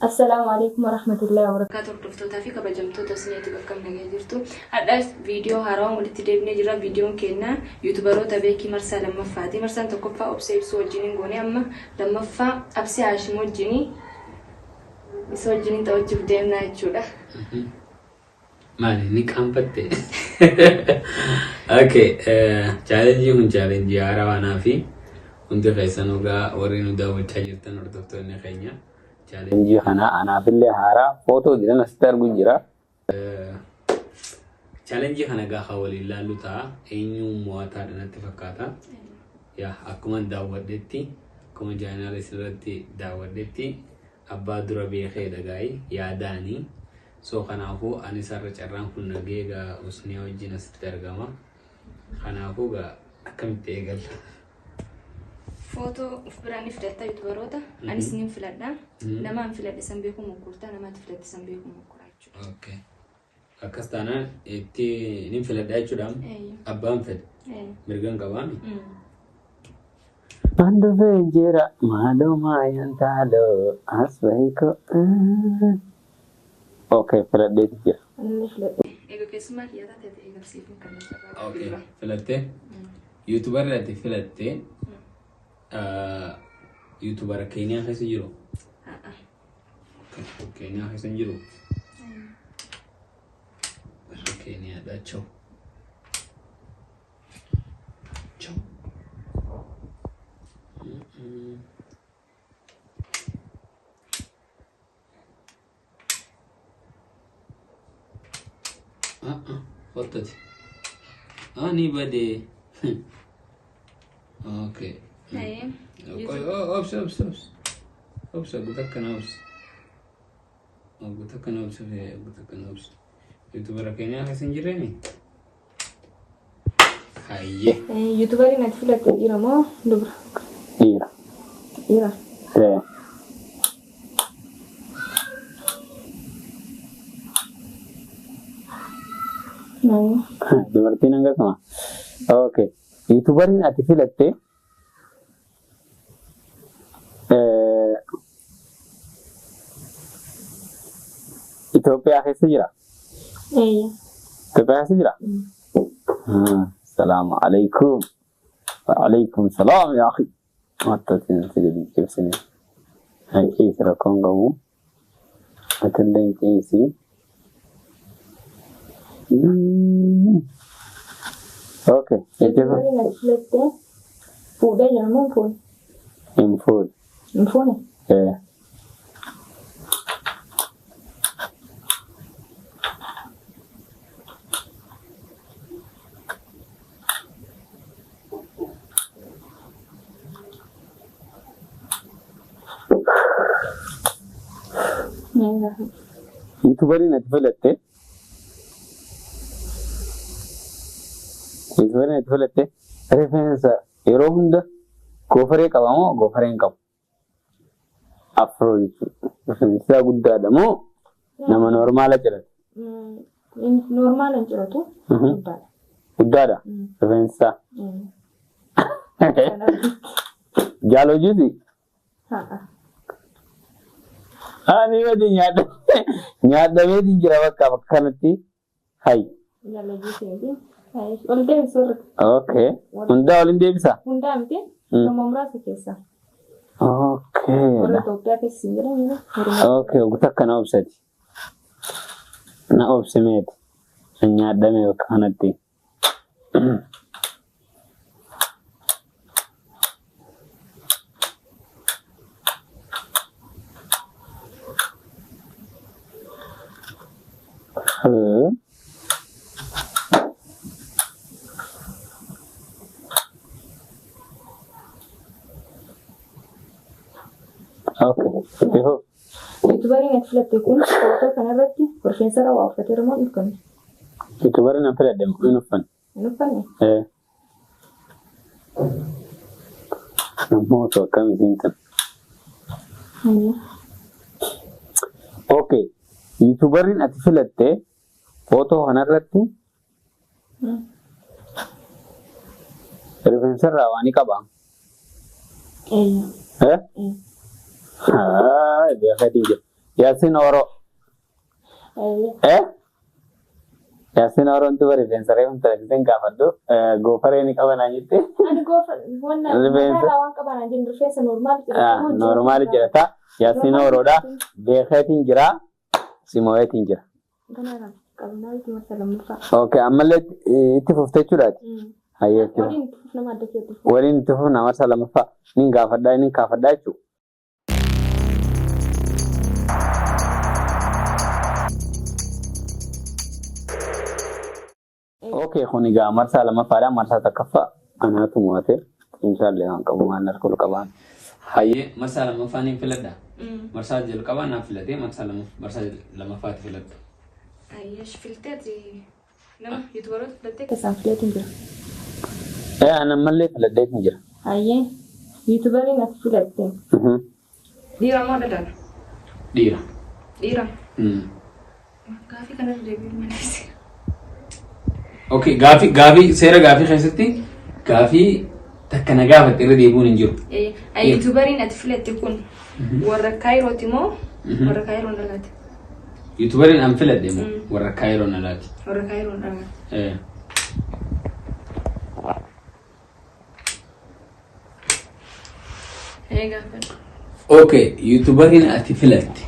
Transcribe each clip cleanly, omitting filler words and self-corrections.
Assalaamu alaikum warahmatullahi wabarakatuh. Akka hordoftootaa fi kabajamtoota isiniitiif akkam nagaa jirtu. Har'as viidiyoo haarawaan walitti deebinee jira. Viidiyoon keenya yuutubaroota beekii marsaa lammaffaati. Marsaan tokkoffaa Obsee Ibsuu wajjin hin goone, amma lammaffaa Absee Haashim wajjin, isa wajjin taphachuuf deemnaa jechuudha. Maali ni qaanfatte? Okay, challenge kun challenge haaraa waanaa fi hundi keessanuu gaa warri nu daawwachaa jirtan, hordoftoonni keenya. Challenge kana anaafillee haaraa, footoo jiran asitti argu jira. Challenge kana gaafa waliin laallu ta'a. Eenyuun mo'ataadha natti fakkaata. Yaa, akkuma daawwadhetti, akkuma channel isirratti daawwadhetti, abbaa dura beekeedha gaayi yaadaanii. So kanaafuu anis har'a carraan kun nagee gaa Usniyaa wajjin asitti argama. Kanaafuu gaa akkamitti eegalla? Footoo of biraa ni filatta yuutubaroota. Anis ni filadha. Nama an filadhe san beekuu mokkortaa, nama ati filatte san beekuu mokkoraa jechuudha. Okay. Akkas taanaan itti ni filadha jechuudha. Eeyyee. Abbaan fedhe mirgan qabaami. An dhufee jira, maaloo maayaan taaloo as beeko. Okay, filadheeti jira. Inni filadhe. Egaa keessumaa kiyyaa taate eegalsiifuu kan jalqabaa. Okay. Filattee? Yuutubarri ati filattee yuutubara Keeniyaa keessa jiru? Keeniyaa keessa hin jiru? Warra Keeniyaadha. Chau. Chau. Ah, ah, hottati. Ah, ni badee. Okay. Obsa, obsa, obsa. Obsa, guutuu akkana obsa. Guutuu akkana obsa, guutuu akkana obsa. Yuutubara Keeniyaa keessa hin jirreemi? Hayyee. Yuutubariin ati filatte dhiira moo dubra? Dhiira. Dhiira. Ee. Dubartiin hangasuma. Okay. Yuutubariin ati filatte Itoophiyaa keessa jira? Eeyyee. Itoophiyaa keessa jira? Salaamu alaikum. Wa alaikum salaam yaa akhi. Mattatiin si gadi cibsine. Hay ciisi, rakkoon qabu. Atillee ciisi. Okay. Itti fufi. Yuutubariin ati filatte fuudhee jira moo hin fuune? Hin fuune. Hin fuune? Eh. Yuutubariin ati filatte Yuutubariin ati filatte rifeensa yeroo hunda goofaree qaba moo goofaree hin qabu? Afro jechuudha. Rifeensi isaa guddaadha moo nama normal cirate? Normal hin ciratu. Guddaadha. Guddaadha rifeensi isaa. Kan argitu. Jaalojiiti. Ha'a. Ani wajjin nyaadha. Nyaadhameetiin jira bakka bakka kanatti. Hay. Jaalojiiti miti. Ol deebisi warra. Okay. Hundaa waliin deebisaa? Hundaa miti. Nama muraasa keessaa. Okay. Warra Itoophiyaa keessa hin jiran jiru. Okay, guutuu akka na obsati. Na obsimeeti. Nyaadhame bakka kanatti. Okay. Itti fufi. Yuutubariin ati filatte kun footoo kanarratti rifeensa irra waa uffateera moo hin uffanne? Yuutubariin an filadhe hin uffanne. Hin uffanne? Eh. Namoota akkam isiin tan. Okay. Yuutubariin ati filatte footoo kanarratti rifeensarraa waa ni qabaa? Eeyyee. Eh? Haa, beekatiin jira. Yaasiin Oro. Eeyyee. Eh? Yaasiin Oroon tuba rifeensa reefu taasisan gaafadhu. Goofaree ni qaba naan jette. Ani goofa wanna Rifeensa. mataarraa waan qabaa naan jennu rifeensa normaal Normaali jedhata. Yaasiin Oroodha. Beekeetiin jira. Simooyeetiin jira. Ganaa qabnaa itti marsa lammaffaa. Okay, ammallee itti fufte jechuudhaati. Hayyee itti fufu. Waliin itti fufna madda keetti. Waliin itti fufna marsa lammaffaa. Nin gaafadhaa nin kaafadhaa jechuudha. Okay, kun egaa marsaa lammaffaadha. Marsaa takkaffaa anaatu mo'ate. Inshallah waan qabu waan harka ol qabaan. Hayyee marsaa lammaffaa niin filadha. Marsaa jalqabaa naaf filatee marsaa lammaffaatti filadhu. Ayyash filtee ati nama yuutubaroota filattee Keessaan fileetiin jira. Ee, ani ammallee filadheetiin jira. Hayyee. Yuutubariin ati filatte. Dhiira moo dhalaadha? Dhiira. Dhiira. Gaafii kanarra deebiin malees. Okay, gaafii gaafii seera gaafii keessatti gaafii takka na gaafatte irra deebi'uun hin jiru. Yuutubariin ati filatte kun warra Kaayirooti moo warra Kaayiroon dhalaate? Yuutubariin an filadhe moo warra Kaayiroon alaati. Warra Kaayiroon dhalaate. Eh. Ee gaafadhu. Okay, yuutubariin ati filatte.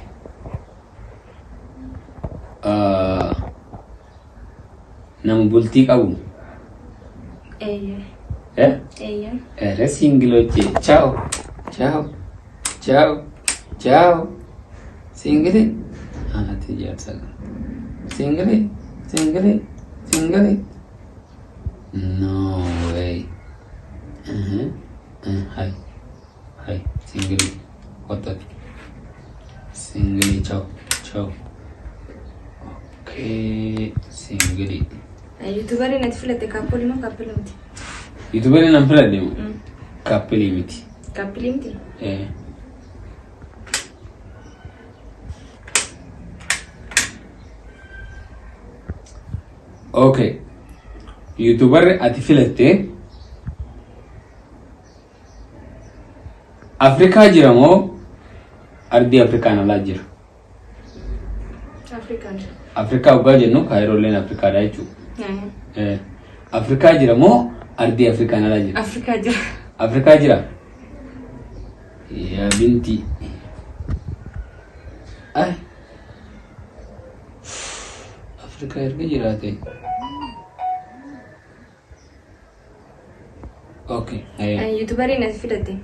Nama bultii qabu. Eeyyee. Eh? Eeyyee. Ere single. Ciao. Ciao. Ciao. Ciao. Single. Ati jaarsa. Single. Single. Single. No way. Uh-huh. Hi. Hi. Single. What? Single. Ciao. Ciao. Okay. Single. Yuutubariin ati filatte couple moo couple miti? Yuutubariin an filadhe moo? Couple miti. Couple miti? Eh. Okay. Yuutubarri ati filatte Afrikaa jira moo ardii Afrikaan alaa jira? Afrikaan. Afrikaa waggaa jennu Kaayirooleen Afrikaadha jechuudha. Eh, Afrikaa jira moo ardii Afrikaan alaa jira? Afrikaa jira. Afrikaa jira? Yaa binti. Ay. Afrikaa erga jiraate. Okay. Hayyee. Yuutubariin ati filatte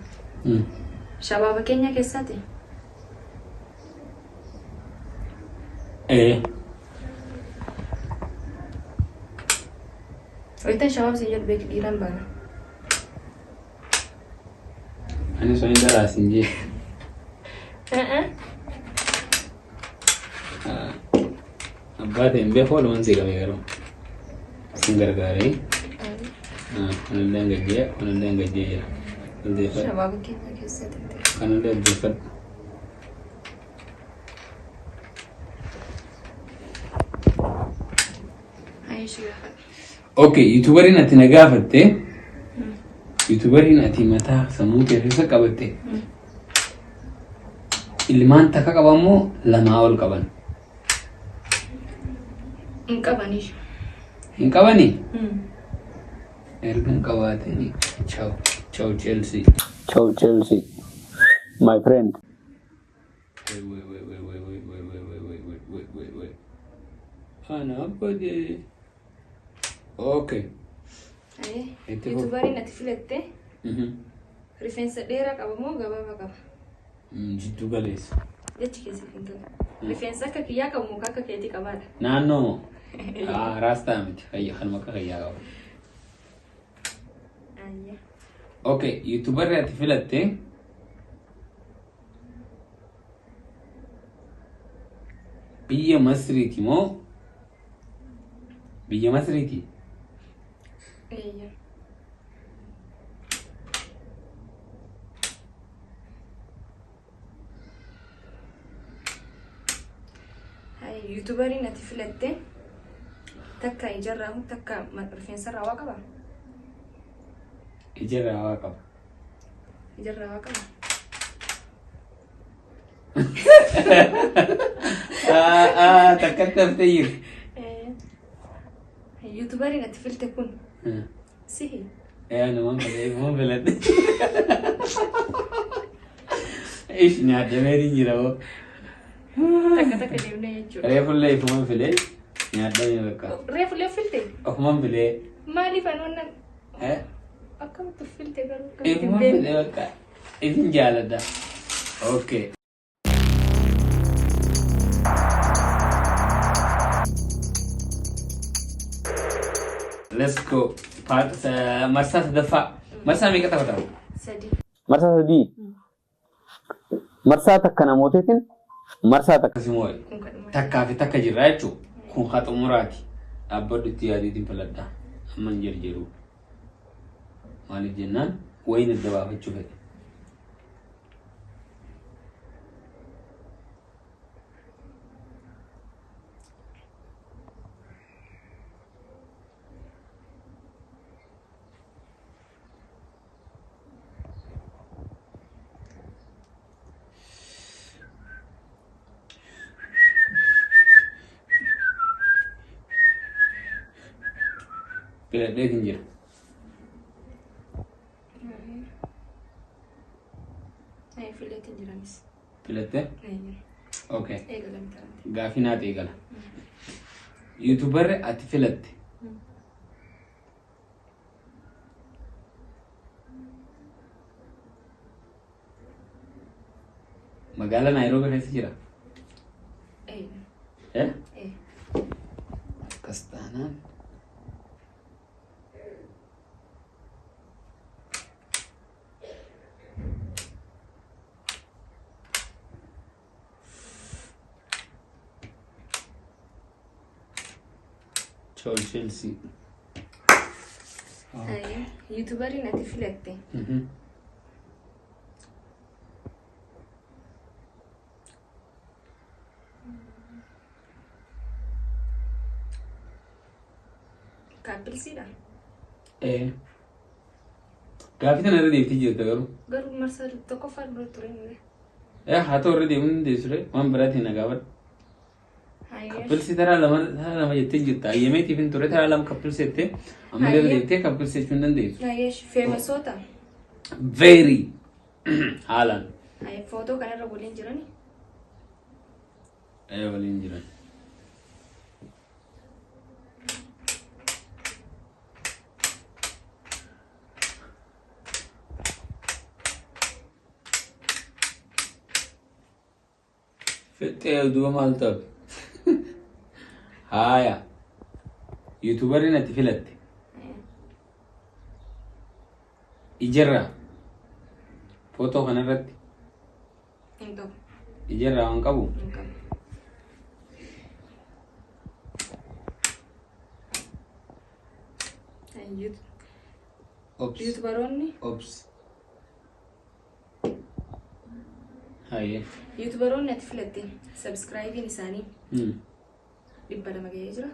shabaaba keenya keessaati? Eh. Wayitan shabaab sin jedhu beeki dhiiraan baana. Ani osoo hin dhalaas hin jee. Abbaa ta'e hin beeku walumaan si qabee garuu. Sin gargaaree. Kanallee hangajjee kanallee hangajjee jira. Qaldeeffadhu. Shabaaba keenya keessaati. Kanallee addeeffadhu. Ayishi gaafadha. Okay, yuutubariin ati na gaafatte, yuutubariin ati mataa sammuu kee keessa qabatte, ilmaan takka qaban moo lamaa ol qaban? Hin qabanii. Hin qabanii? Erga hin qabaatini, ciao, ciao Chelsea. Ciao Chelsea. My friend. Wait, wait, wait, wait, wait, wait, wait, wait, wait, wait, wait, wait, wait, wait. Ana abbadee. Okay. Itti fufi. Yuutubariin ati filatte rifeensa dheeraa qaba moo gabaabaa qaba? Jiddu galeessa. Jechi keessa hin galu. Rifeensa akka kiyyaa qabu moo akka keetii qabaadha? Naannoo ah, raastaa miti. Fayya kanuma akka kiyyaa qaba. Ayya. Okay, yuutubarri ati filatte biyya Masriiti moo biyya Masriiti? Eeyya. Yuutubariin ati filatte takka ijarraa takka rifeensarraa waa qabaa? Ijarraa waa qaba. Ijarraa waa qaba. Takkatti haftee jirti. Yuutubariin ati filte kun sihi. Namaan filadhe, ifumaan filadhe. Ish nyaadhameetiin jira hoo. Takka takka deemnee jechuudha. Reefullee ifumaan filee nyaadhamee bakka. Reefullee filte? Ofumaan filee. Maaliif ani wannan akkamitti filte garuu akkamitti hin Ifumaan beekne. filee bakka. Isin jaaladha. Okay. Let's go. Part marsaa sadaffaa. Marsaa meeqa taphatama? Sadii. Marsaa sadii. Marsaa takka namooteetiin marsaa takka. Akkasuma Kun kadhuma. Takkaa fi takka jirra jechuun kun haa xumuraati. Dhaabbadhu itti yaadiitiin filadha. Amma hin jirjiru. Maaliif jennaan wayiin adda baafachuu fedhe. Filadheetiin jira. Fileetiin jiranis. Filattee? Okay. Eegalamte. Gaafii naaf eegala. Yuutuubarri ati filatte magaalaa Naayiroobii keessa jira? Eh? Akkas taanaan Chelsea. Yuutubariin ati filatte kaappilsiidha. Eh. Gaafii tana irra deebitee jirta garuu. Garuu marsaa tokkoffaa dura ture malee. Eh, haa ta'u irra deemuu hin dandeessu ree. Waan biraatiin na gaafadhu. Kappilsii taraa lama jettee jirta. Ayyameetiif hin ture taraa lama kappilsii jettee amma irra deebitee kappilsii jechuu hin dandeessu. Famousoota. Very haalaan. Footoo kanarra waliin jirani. Eh, waliin jiran. Fixee duuba maal ta'u? Haaya. Yuutuubariin ati filatte. Ijarraa. Footoo kanarratti Hin qabu. ijarraa waan qabu. Hin qabu. Obs. Yuutubaroonni Obs. Hayyee. Yuutubaroonni ati filatte subscribeiin isaanii 200 gahee jira.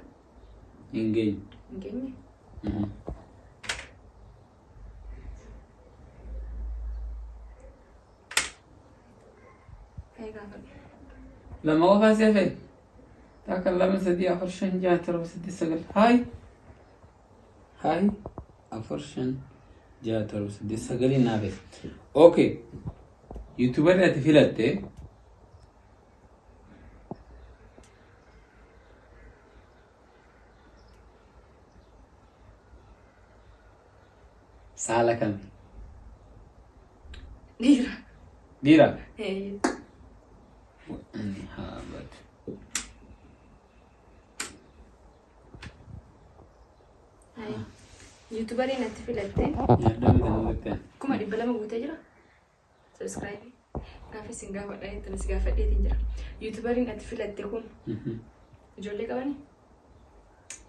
Hin geenye. Hin geenye. Hayi gaafadhu. Lama qofaa si hafe. Takka, lama, sadii, afur, shan, jaha, torba, saddeet, sagal. Hayi. Hayi. Afur, shan, jaha, torba, saddeet, sagalii naaf hafe. Okay. Yuutuubarri ati filatte saala kami? Dhiira. Dhiira? Ee. Haa badu. Hayi. Yuutubariin ati filatte Nyaadhaan bitan irratti. 200,000 guutee jira. Subscribe. Gaafa isin gaafadha jettan si gaafadheetiin jira. Yuutubariin ati filatte kun ijoollee qabani?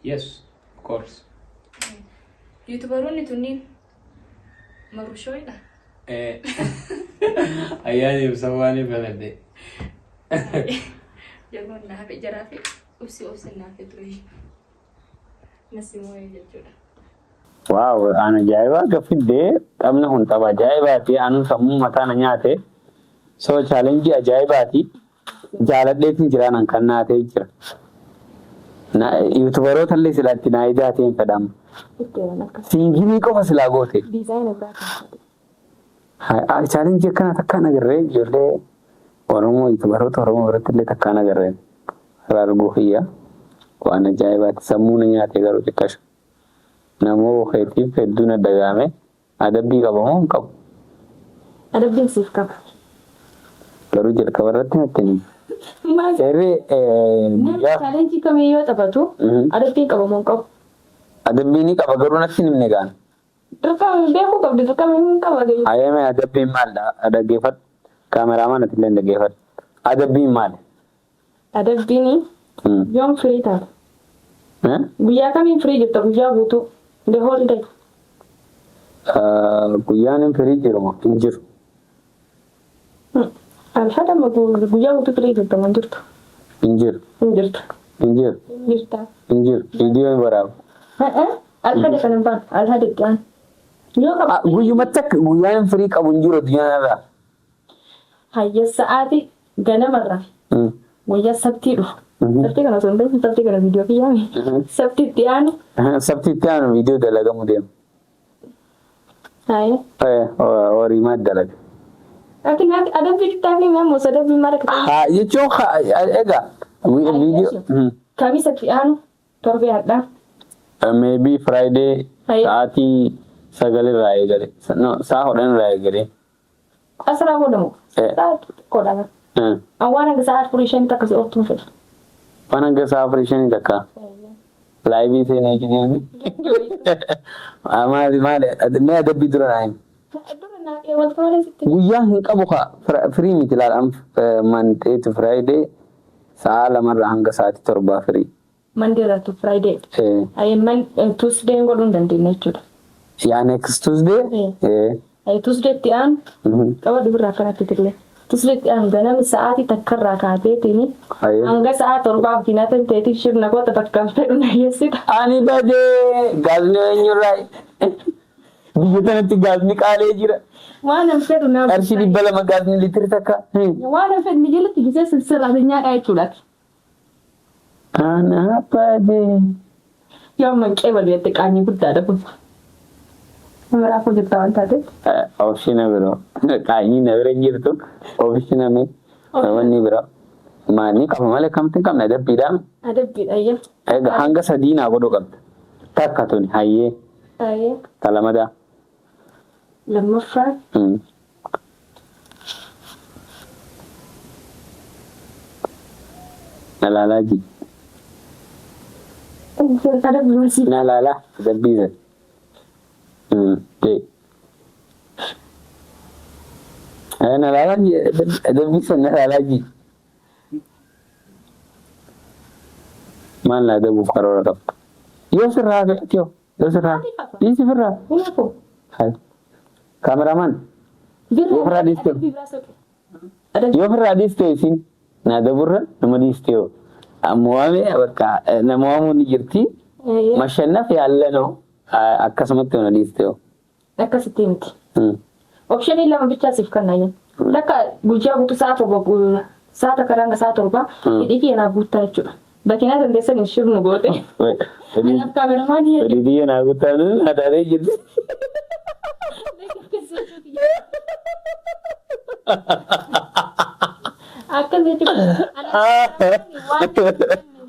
Yes, of course. Yuutubaroonni tunniin marushooyidha. Eh, ayyaana ibsa waan filadhe. Jagoon naafe jaraa fi obsi obsi naafe ture. Nasi moo'ee jechuudha. Wow, an ajaa'ibaa gaffidde. Taphni kun tapha ajaa'ibaati. Anuu sammuu mataa na nyaate. So challenge ajaa'ibaati. Jaaladheetiin jira nan kan naatee jira. Youtuberoota illee silaatti naa ijaatee hin fedhamu. Itti eeran akkas. Single qofa silaa goote. Diizaayina biraa kan ta'e. Challenge akkanaa takkaan agarree ijoollee Oromoo, youtuberoota Oromoo biratti illee takkaan agarreen. Karaa arguu kiyya waan ajaa'ibaati. Sammuu na nyaate garuu xiqqasho. Namoo keetiif hedduu na dagaame. Adabbii qaba moo hin qabu? Adabbiin siif qaba. Garuu jalqaba irratti natti himi. Maal? Seerri Namni guyyaa challenge kamiyyuu yoo taphatu adabbiin qaba moo hin qabu? Adabbii ni qaba, garuu natti hin himne gaan. Dirqama beekuu qabdi, dirqama hin qaba. Ayyame, adabbiin maalidha? Dhaggeeffadhu. Kaameraamaan ati illee dhaggeeffadhu. Adabbiin maali? Adabbiin yoom free taata? Eh? Guyyaa kamiin free jirta, guyyaa guutuu? The whole day. Guyyaan hin free jiru moo hin jiru? Alhada guyyaa guutuu free jirta moo hin jirtu? Hin jiru. Hin jirtu. Hin jiru. Hin jirta. Hin jiru. Viidiyoo hin waraabu. Alhada kan hin baanu. Alhada itti aanu. Yoo qaba. Guyyumatti akka guyyaan hin free qabu hin jiru addunyaa irraa. Hayya, sa'aatii ganamarraa guyyaa Sabtii dhufu. Sabtii kana osoo hin ta'in, Sabtii kana viidiyoo kiyyaami. Sabtii itti aanu. Sabtii itti aanu viidiyoo dalagamu deema. Hayya. Horii maal dalaga? Ati naaf adabbii bittaa fi maal moo adabbii maal akka ta'e? Haa jechuun egaa viidiyoo. Kamisa itti aanu, torbee hadhaa. Maybe Friday. Hayya. Sa'aatii 9 irraa eegale. No, sa'a 10 irraa eegale. Asirraa booda moo? Eh. Sa'a xiqqoodha. Waan hanga sa'a 4 5 akkasii ooftuun fedha. Waan hanga sa'a 4 5 takka. Live seenee jireenya. Maali maali, mee adabbii dura naa himi. Dura naa wal malee sitti. Guyyaa hin qabu ka free miti, laal, Monday to Friday sa'a 2rraa hanga sa'aatii 7 free. Monday to Friday. Eh. Ayi, Tuesday godhuu hin dandeenye jechuudha. Yaa, next Tuesday. Eh. Ayi, Tuesday itti aanu qaba birraa akkanatti tillee. Tuesday itti aanu ganama sa'aatii 1rraa kaateetiin hanga sa'a 7f nyaata ta'eetiif shirna goota bakka hin fedhu na geessita. Ani badee, gaazni eenyurraa? Biyya tanatti gaazni qaalee jira. Waan hin fedhu na Qarshii 200 gaazni liitiri takka. Waan hin fedhu jalatti gisee sirraate nyaadhaa jechuudha. Ana badee. Yoo amma hin qeebalu jette qaanyii guddaadha kun. Nama raafuu jirta waan taateef. Option biroo qaanyii na bira hin jirtu. Option mee wanni biraa maal ni qaba malee kamti hin qabne adabbiidhaan. Adabbiidha, ayya. Egaa hanga sadii naa godhuu qabda. Takka tuni, hayyee. Ayyee. Ta lamadaa. Lammaffaan. Na laalaa ji. Adabbii masii. Na laalaa adabbii san. Jee. Na laalaa ji, adabbii san na laalaa ji. Maal na adabuuf karoora qabda? Yoo sirraa hafe ati yoo yoo sirraa hafe dhiisi firraa. Hunafuu. Hai. Kaameramaan yoo firraa dhiiste, yoo firraa dhiiste, isin na adaburra nama dhiiste, yoo mo'ame bakka nama waamuun ni jirti. Mashannaf yaallanoo akkasumatti na dhiiste yoo. Akkasitti miti. Option lama bichaa siif kenna jeen. Takka guyyaa guutuu sa'a 7, sa'a 1 hanga sa'a 7 hidhii kee naaf guuttaa jechuudha. Bakinaa dandeessan shirnu goote. Kanaaf kaameramaan Fedhii biyya naa guuttaa naa taatee jirti. Akkas jechuudha.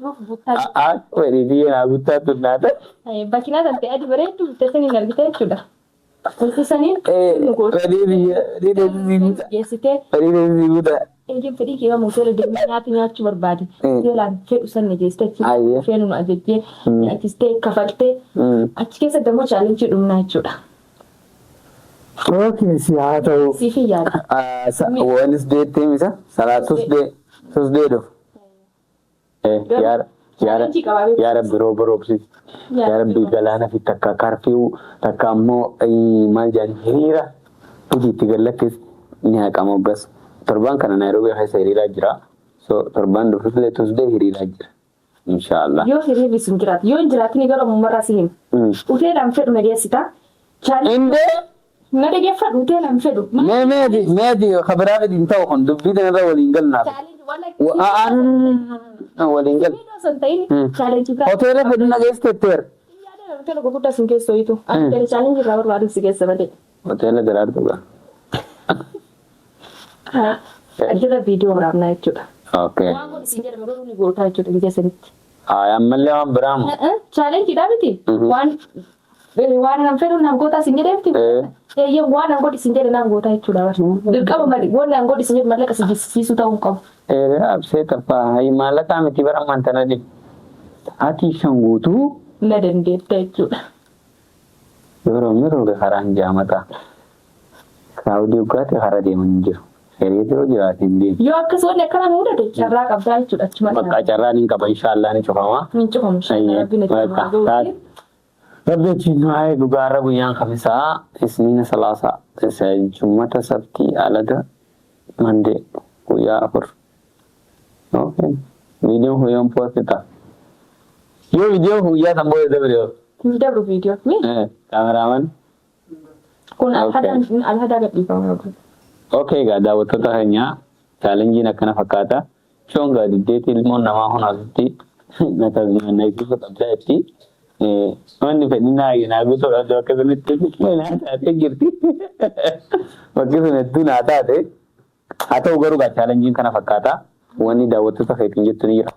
Waan Fedhii biyya naa guuttaa tun naa taate. Bakinaa tante adii bareedduu bittasanii argite jechuudha. Tolchisaniin shirnu goote. Fedhii biyya, fedhii deebisii guutaa. Geessitee Fedhii deebisii guutaa. Eegeen fedhii kee yoo hoteela deemnee nyaata nyaachuu barbaade. Hoteelaan fedhu san geessite achi feenu nu ajajjee nyaachistee kafaltee achi keessa dammoo challenge dhumnaa jechuudha. Okay, si haa ta'u. Siif hin yaada. Wednesday misa? Salaa Tuesday, Tuesday dhufu. Yaa Challenge qabaa beeku. Yaa Rabbi, rooba roobsis. Yaa Rabbi, galaana fi takka curfew takka ammoo maal jedhani, hiriira hojii itti gallakkis ni haqama hoggas. Torbaan kana Naayiroobii keessa hiriiraa jira. So torbaan dhufullee Tuesday hiriiraa jira. Inshaallah. Yoo hiriirri sun jiraate, yoo hin jiraatin gara uummarraa si hima. Hoteelaan fedhu na geessita. Challenge Indee na dhageeffadhu, hoteelaan fedhu. Mee meeti meeti kabiraa fidi, hin ta'u kun dubbii tanarra waliin galnaaf. Challenge waan A'aa. Waliin galu. Viidiyoo osoo hin ta'in challenge biraa. Hoteela fedhu na geessetteera. Yaada hoteela gurguddaa sun keessa ho'itu. Ani challenge irraa barbaadu si keessa malee. Hoteela daraartu gaa. Achirra viidiyoo waraabnaa jechuudha. Okay. Waan godhi siin jedhame garuu ni gootaa jechuudha biyya sanitti. Haa, ammallee waan biraamu. Challengeiidhaa miti. Waan nan fedhu naaf gootaa siin jedhee miti. Eeyyee, waan nan godhi siin jedhe naaf gootaa jechuudha. Dirqama malee waan nan godhi siin jedhe mallaqa si jechisiisuu ta'uu hin qabu. Eeree, absee taphaa hayi, maallaqaa miti bara ammaan tana dhibu. Sa'aatii 5 guutuu. Na dandeetta jechuudha. Yoo roobni roobe karaan jaamataa. Crowdii waggaatti karaa deeman hin jiru. Hiriirri yoo jiraate hin deemu. Yoo akkas wanni akkana mudate carraa qabdaa jechuudha achuma. Bakka carraan hin qaba, inshaallah ni cufama. Hin cufamu, Rabbiin achi Bakka haa. Rabbi achiin nu haa eegu. Gaarra guyyaan Kamisaa, Isniina, Salaasaa, Jummata, Sabtii, Alada, Monday, guyyaa 4. Okay. Viidiyoon kun yoom post ta'a? Yoo viidiyoon kun guyyaa san booda dabre yoo? Hin dabru viidiyoo. Mi? Cameraman. Kun alhadaan alhadaa gadhiifama. Okay, egaa daawwattoota keenya, challengeiin akkana fakkaata. Shoon gaa diddeetii ilmoon namaa kun asitti na tasgabbeessuu qabdaa jetti. Wanni fedhi naa naa guutuu dhabde bakka sanitti naa taatee jirti. Bakki sun hedduu naa taate. Haa ta'u garuu gaa challengeiin kana fakkaata. Wanni daawwattoota keetiin jettu ni jira.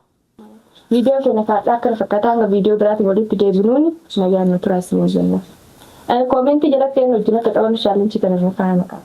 Viidiyoo keenya kaadhaa akkana fakkaata. Hanga viidiyoo biraatiin walitti deebinuun nagaan nu turaa isin jenna. Commentii jalatti eenyu wajjin akka qaban challenge kana irra kaa'ama qaba.